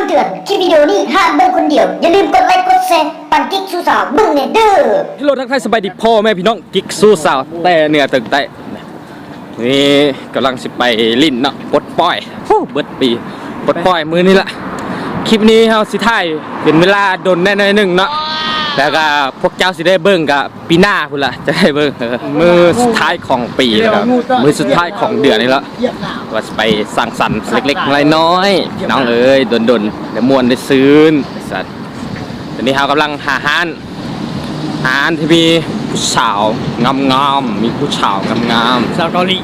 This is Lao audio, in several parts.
ເຕືອນ ຄລິບວິດີໂອນີ້ຫ້າມເບິ່ງຄົນດຽວ. ຢ່າລືມກົດໄລກ໌ ກົດແຊ ປັນກິກສູ່ສາວເບິ່ງແດ່ເດີ. ເຮລໂລ ທັກທາຍສະບາຍດີພໍ່ແມ່ພີ່ນ້ອງກິກສູ່ສາວ ແຕ່ເໜືອເຖິງໃຕ້. ນີ້ກຳລັງຊິໄປຫຼິ້ນເນາະ ປົດປ່ອຍ. ໂອ້ ເບິດປີ ປົດປ່ອຍມື້ນີ້ລະ. ຄລິບນີ້ເຮົາຊິຖ່າຍເປັນເວລາດົນແດ່ໜ້ອຍໜຶ່ງເນາະ ແລ້ວກະພວກເຈົ້າຊິໄດ້ເບິ່ງກະປີໜ້າພຸ້ນລະ ຈະໄດ້ເບິ່ງ. ມື້ສຸດທ້າຍຂອງປີ ແລ້ວກະມື້ສຸດທ້າຍຂອງເດືອນນີ້ລະ ວ່າຊິໄປສັງສັນເລັກໆນ້ອຍໆ ນ້ອງເອີຍ ດົນໆ ໄດ້ມ່ວນໄດ້ຊື່ນ. ຕອນນີ້ເຮົາກຳລັງຫາຮ້ານ ຮ້ານທີ່ມີຜູ້ສາວງາມໆ ມີຜູ້ສາວງາມໆ ສາວເກົາຫຼີ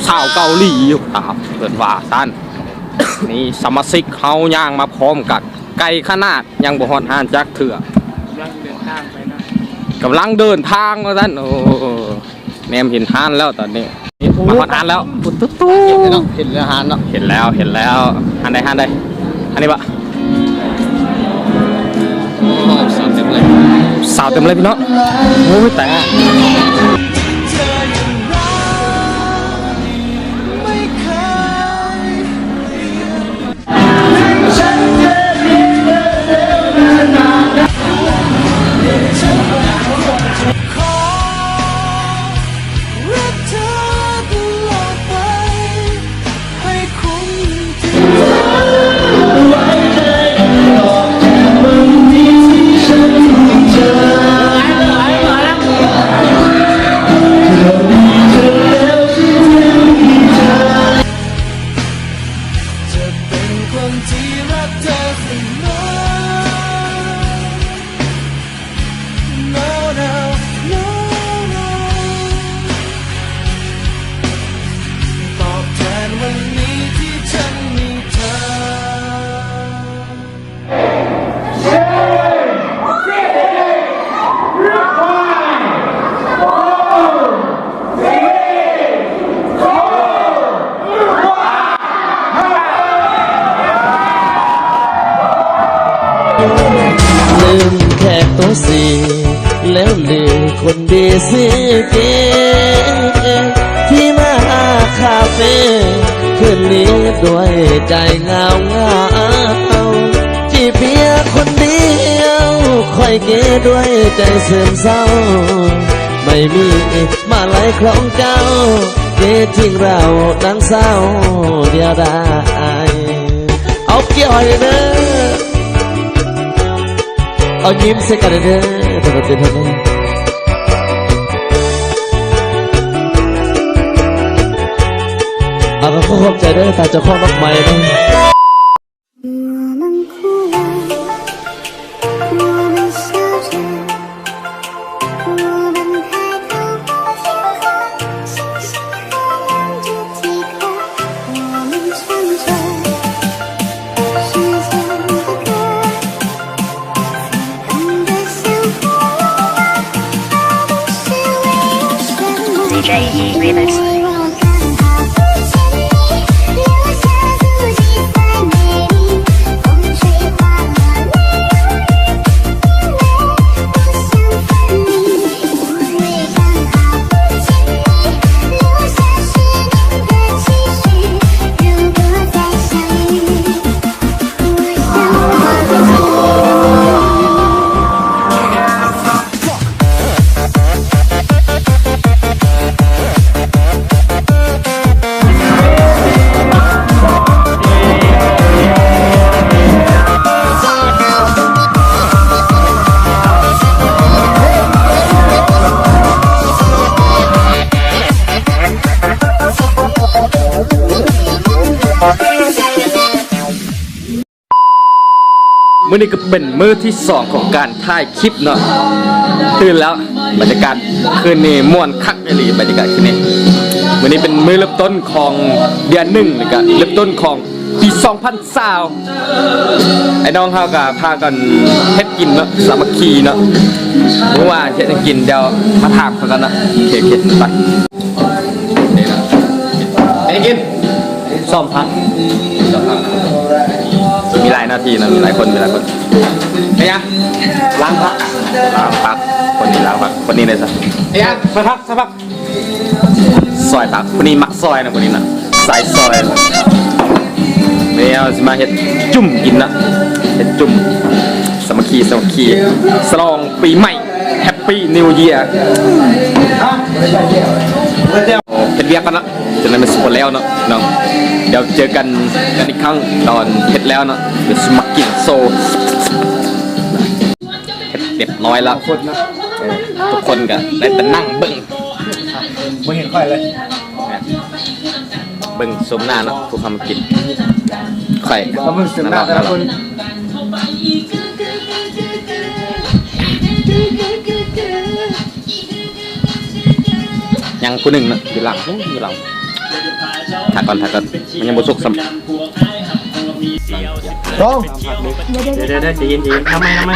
ສາວເກົາຫຼີຢູ່ຕາມເພິ່ນວ່າຊັ້ນ. ນີ້ສະມາຊິກເຮົາຍ່າງມາພ້ອມກັນ ໄກຂະໜາດ ຍັງບໍ່ຮອດຮ້ານຈັກເທື່ອ ກຳລັງເດີນທາງໄປນະ ກຳລັງເດີນທາງວ່າຊັ້ນ. ໂອ້ ແນມເຫັນຮ້ານແລ້ວຕອນນີ້ ມາຮອດຮ້ານແລ້ວ. ເຫັນແລ້ວຮ້ານເນາະ ເຫັນແລ້ວ ເຫັນແລ້ວ. ຮ້ານໃດ ຮ້ານໃດ? ອັນນີ້ປະ? ໂອ້ ສາວເຕັມເລີຍ ສາວເຕັມເລີຍພີ່ນ້ອງ. ໂອ້ຍ ແຕ່ ລືມແຂກໂຕສີ່ ແລ້ວລືມຄົນດີສີເກ ທີ່ມາຄາເຟ ຄືນນີ້ດ້ວຍໃຈເຫງົາໆ ຈີບເບຍຄົນດຽວ ຂ້ອຍເກດ້ວຍໃຈເສີມເສົ້າ ໄມ່ມີມາໄລຂອງເຈົ້າ ເກຖິ້ມເຮົານາງສາວດຽວດາຍ. ເອົາກຽວໃຫ້ເດີ ເອົາຍິ້ມໃສ່ກັນເດີ ເດີ ເດີ. ເອົາ ກໍຂໍຂອບໃຈເດີ ຕາເຈົ້າຂອງດອກໄມ້ເດີ. ມື້ນີ້ກໍເປັນມື້ທີສອງຂອງການຖ່າຍຄລິບເນາະ ຕື່ນແລ້ວ. ບັນຍາກາດຄືນນີ້ມ່ວນຄັກອີ່ຫຼີ ບັນຍາກາດຄືນນີ້. ມື້ນີ້ເປັນມື້ເລີ່ມຕົ້ນຂອງເດືອນໜຶ່ງ ແລ້ວກໍເລີ່ມຕົ້ນຂອງປີສອງພັນຊາວ. ໄອ້ນ້ອງເຮົາກໍພາກັນເຮັດກິນເນາະ ສາມັກຄີເນາະ. ບໍ່ຮູ້ວ່າເຮັດຫຍັງກິນ ດຽວມາຖາມເຂົາກັນເນາະ. ໂອເຄ ໂອເຄ ໄປ. ເຮັດຫຍັງກິນ? ສ້ອມຜັກ ສ້ອມຜັກ. ມີຫຼາຍໜ້າທີ່ເນາະ ມີຫຼາຍຄົນ ມີຫຼາຍຄົນ. ເຮັດຫຍັງ? ລ້າງຜັກ ລ້າງຜັກ. ຄົນນີ້ລ້າງຜັກ ຄົນນີ້ເລີຍຊະ. ເຮັດຫຍັງ? ຊອຍຜັກ ຊອຍຜັກ. ຄົນນີ້ມັກຊອຍນະ ຄົນນີ້ນະ ສາຍຊອຍ. ດຽວຊິມາເຮັດຈຸ້ມກິນເນາະ ເຮັດຈຸ້ມ ສາມັກຄີ ສາມັກຄີ ສະຫຼອງປີໃໝ່ Happy New Year. ເຮັດວຽກກ່ອນເນາະ ຈະໄດ້ມັນຊິບໍ່ແລ້ວເນາະ ເນາະ ດຽວເຈີກັນ ກັນອີກຄັ້ງຕອນເຮັດແລ້ວເນາະ ດຽວຊິມາກິນໂຊ. ເຮັດຮຽບຮ້ອຍແລ້ວ ເອີ ທຸກຄົນກໍໄດ້ແຕ່ນັ່ງເບິ່ງ ບໍ່ເຫັນຂ້ອຍເລີຍ ເບິ່ງຊົມໜ້າເນາະ ຜູ້ເຂົ້າມາກິນ ຂ້ອຍ ເບິ່ງຊົມໜ້າແຕ່ລະຄົນ ຍັງຜູ້ໜຶ່ງເນາະ ຢູ່ຫຼັງ ຢູ່ຫຼັງ ຖ້າກ່ອນ ຖ້າກ່ອນ ມັນຍັງບໍ່ສຸກຊ້ຳ. ຕ້ອງ ດຽວໆໆ ໃຈເຢັນໆ ເອົາໃໝ່ ເອົາໃໝ່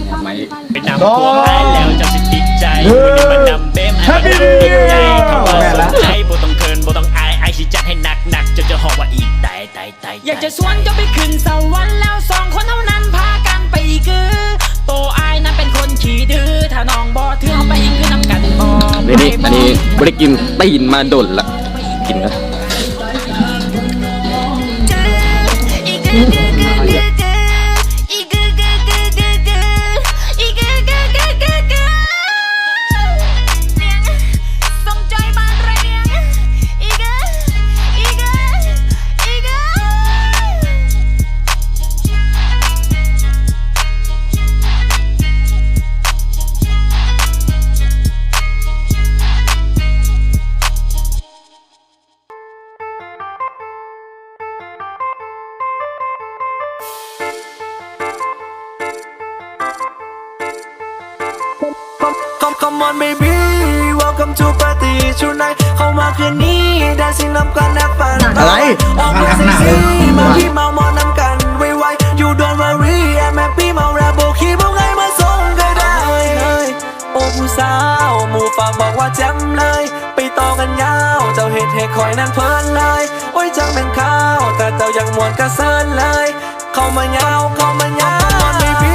ເອົາໃໝ່ ໄປນຳພວກອ້າຍແລ້ວເຈົ້າຊິຕິດໃຈ ມື້ນີ້ມານຳເບມ Happy New Year ຄຳວ່າສົນໃຈ ບໍ່ຕ້ອງເຂີນ ບໍ່ຕ້ອງອາຍ ອ້າຍຊິຈັດໃຫ້ໜັກໆ ເຈົ້າຈະຮ້ອງວ່າອີຕາຍ ຕາຍ ຕາຍ ຢາກຈະຊວນເຈົ້າໄປຂຶ້ນສະຫວັນ ແລ້ວສອງຄົນເຮົານັ້ນພາກັນໄປອີກຄື ໂຕອ້າຍນັ້ນເປັນຄົນຂີ້ດື້ ຖ້ານ້ອງບໍ່ຖືກ ເຮົາໄປອີກຄືນຳກັນບໍ່ ນີ້ ນີ້ ອັນນີ້ບໍ່ໄດ້ກິນຕີນມາດົນລະ ກິນນະ. Come on baby, welcome to party tonight. ເຂົ້າມາຄືນນີ້ dancing ນຳກັນ have fun. ອະໄລ? ອອກມາເຊັກຊີ ມາພີ້ມາມ່ວນນຳກັນໄວໆ. You don't worry, I'm happy ເມົາແລ້ວບໍ່ຂີ່ ບໍ່ໄງມາສົ່ງກໍໄດ້. ໂອ້ ຜູ້ສາວ ໝູ່ຝາກບອກວ່າແຈ່ມເລີຍ ໄປຕໍ່ກັນຍາວ ເຈົ້າເຮັດໃຫ້ຂ້ອຍນັ້ນເພີນເລີຍ. ໂອ້ຍ ຈັ່ງແມ່ນຂ່າວ ຖ້າເຈົ້າຢາກມ່ວນກໍເຊີນເລີຍ ເຂົ້າມາຍາວ ເຂົ້າມາຍາວ. Come on baby,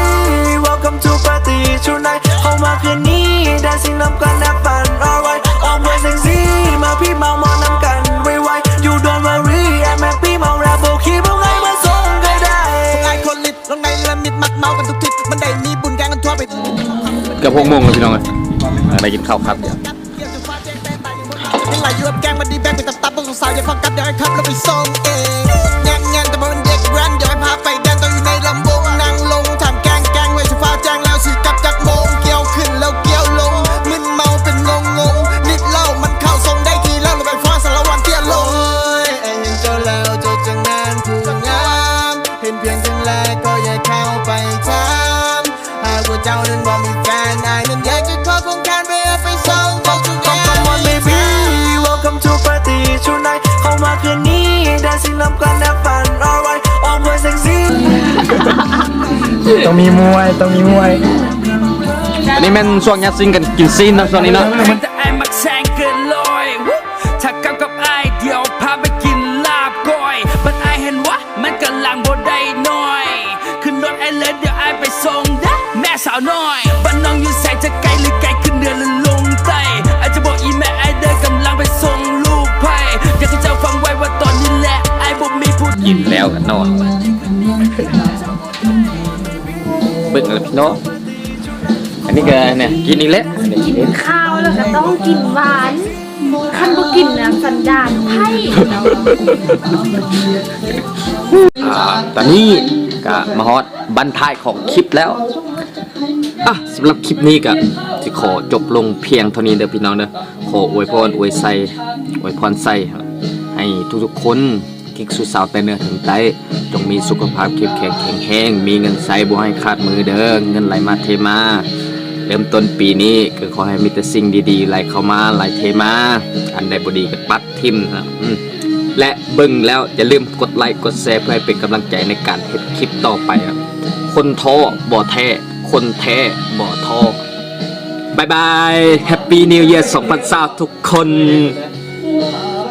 welcome to party tonight. ເຂົ້າມາຄືນນີ້ dancing ນຳກັນ have fun, alright. ອອກມາເຊັກຊີ ມາພີ້ມາມ່ວນນຳກັນໄວໆ. You don't worry, I'm happy ເມົາແລ້ວບໍ່ຂີ່ ບໍ່ໄງມາສົ່ງກໍໄດ້. ພວກອ້າຍຄົນລິດ ລົງໃນລະມິດ ມັກເມົາກັນທຸກທິດ ມັນໄດ້ມີບຸນແກງກັນທົ່ວໄປ. ເກືອບຫົກໂມງແລ້ວພີ່ນ້ອງເອີຍ ໄດ້ກິນເຂົ້າຄັບດຽວ. ເປັນໄລຢູ່ກັບແກງ ມັນດີແບງໄປຕັບໆ ພວກສາວໆ ຢ່າຟັງກັບ ດຽວອ້າຍຂັບລົດໄປສົ່ງເອງ. ແງ່ນໆ ແຕ່ບໍ່ແມ່ນເດັກແວ້ນ ດຽວອ້າຍພາໄປແດນ ຕ້ອງຢູ່ໃນລຳວົງ ນັ່ງລົງຖາມແກງໆ ໄວ້ຊິຟ້າແຈ້ງແລ້ວ ຊິກັບຈັກໂມງ. ກ່ຽວຂຶ້ນແລ້ວກ່ຽວລົງ ມຶນເມົາເປັນງົງໆ ນິດເຫຼົ້າມັນເຂົ້າຊົງ ໄດ້ທີ່ແລ້ວ ລະໄປຟ້າສາລະວັນເທຍລົງ. ໂອ້ຍ ອ້າຍເຫັນເຈົ້າແລ້ວ ເຈົ້າຈັ່ງນັ້ນຜູ້ງາມ ເຫັນພຽງຄັ້ງແລກກໍຢາກເຂົ້າໄປຖາມ ຫາກວ່າເຈົ້ານັ້ນບໍ່ມີແຟນ ອ້າຍນັ້ນຢາກຈະຂໍຄວງຄານໄປຮັບໄປສົ່ງເຈົ້າທຸກແຫ່ງ. Come on baby, welcome to party tonight. ເຂົ້າມາຄືນນີ້ dancing ນຳກັນ have fun, alright. ອອກມາເຊັກຊີ ຕ້ອງມີມວຍ ຕ້ອງມີມວຍ. ອັນນີ້ແມ່ນຊ່ວງຍາມຊິງກັນກິນຊີ້ນເນາະ ຊ່ວງນີ້ເນາະ. ແຕ່ອ້າຍມັກແຊງເກີນຮ້ອຍ ຖ້າກັບກັບອ້າຍ ດຽວພາໄປກິນລາບກ້ອຍ. ບັດອ້າຍເຫັນວ່າ ມັນກຳລັງບໍ່ໄດ້ໜ້ອຍ ຂຶ້ນລົດອ້າຍເລີຍ ດຽວອ້າຍໄປສົ່ງເດີ ແມ່ສາວນ້ອຍ. ບ້ານນ້ອງຢູ່ໃສ ຈະໄກຫຼືໄກ ຂຶ້ນເໜືອຫຼືລົງໃຕ້ ອ້າຍຈະບອກອີ່ແມ່ອ້າຍເດີ ກຳລັງໄປສົ່ງລູກໃຜ. ຢາກໃຫ້ເຈົ້າຟັງໄວ້ວ່າຕອນນີ້ແຫຼະ ອ້າຍບໍ່ມີຜູ້. ກິນແລ້ວກໍນອນ ເບິ່ງເອົາພີ່ນ້ອງ. ອັນນີ້ກໍແນວກິນອີກແລ້ວ ກິນຄາວແລ້ວກໍຕ້ອງກິນຫວານ ຄັນບໍ່ກິນນະສັນດານໄພ້. ອ່າ ຕອນນີ້ກໍມາຮອດບັ້ນທ້າຍຂອງຄລິບແລ້ວ. ອ່ະ ສຳລັບຄລິບນີ້ກໍຊິຂໍຈົບລົງພຽງເທົ່ານີ້ເດີພີ່ນ້ອງເດີ. ຂໍອວຍພອນອວຍໄຊ ອວຍພອນໄຊໃຫ້ທຸກໆຄົນ ທີ່ສຸດສາວແຕ່ເໜືອເຖິງໃຕ້ ຈົ່ງມີສຸຂະພາບເຂັ້ມແຂງແຂງແຮງ ມີເງິນໃຊ້ບໍ່ໃຫ້ຂາດມືເດີ ເງິນໄຫຼມາເທມາ. ເລີ່ມຕົ້ນປີນີ້ກໍຂໍໃຫ້ມີແຕ່ສິ່ງດີໆໄຫຼເຂົ້າມາ ໄຫຼເທມາ ອັນໃດບໍ່ດີກໍປັດຖິ້ມ ອາ ແລະ ເບິ່ງແລ້ວຢ່າລືມກົດໄລກົດແຊ ເພື່ອໃຫ້ເປັນກຳລັງໃຈໃນການເຮັດຄລິບຕໍ່ໄປ. ຄົນທໍ້ບໍ່ແທ້ ຄົນແທ້ບໍ່ທໍ້. ບາຍບາຍ Happy New Year ສອງພັນຊາວທຸກຄົນ.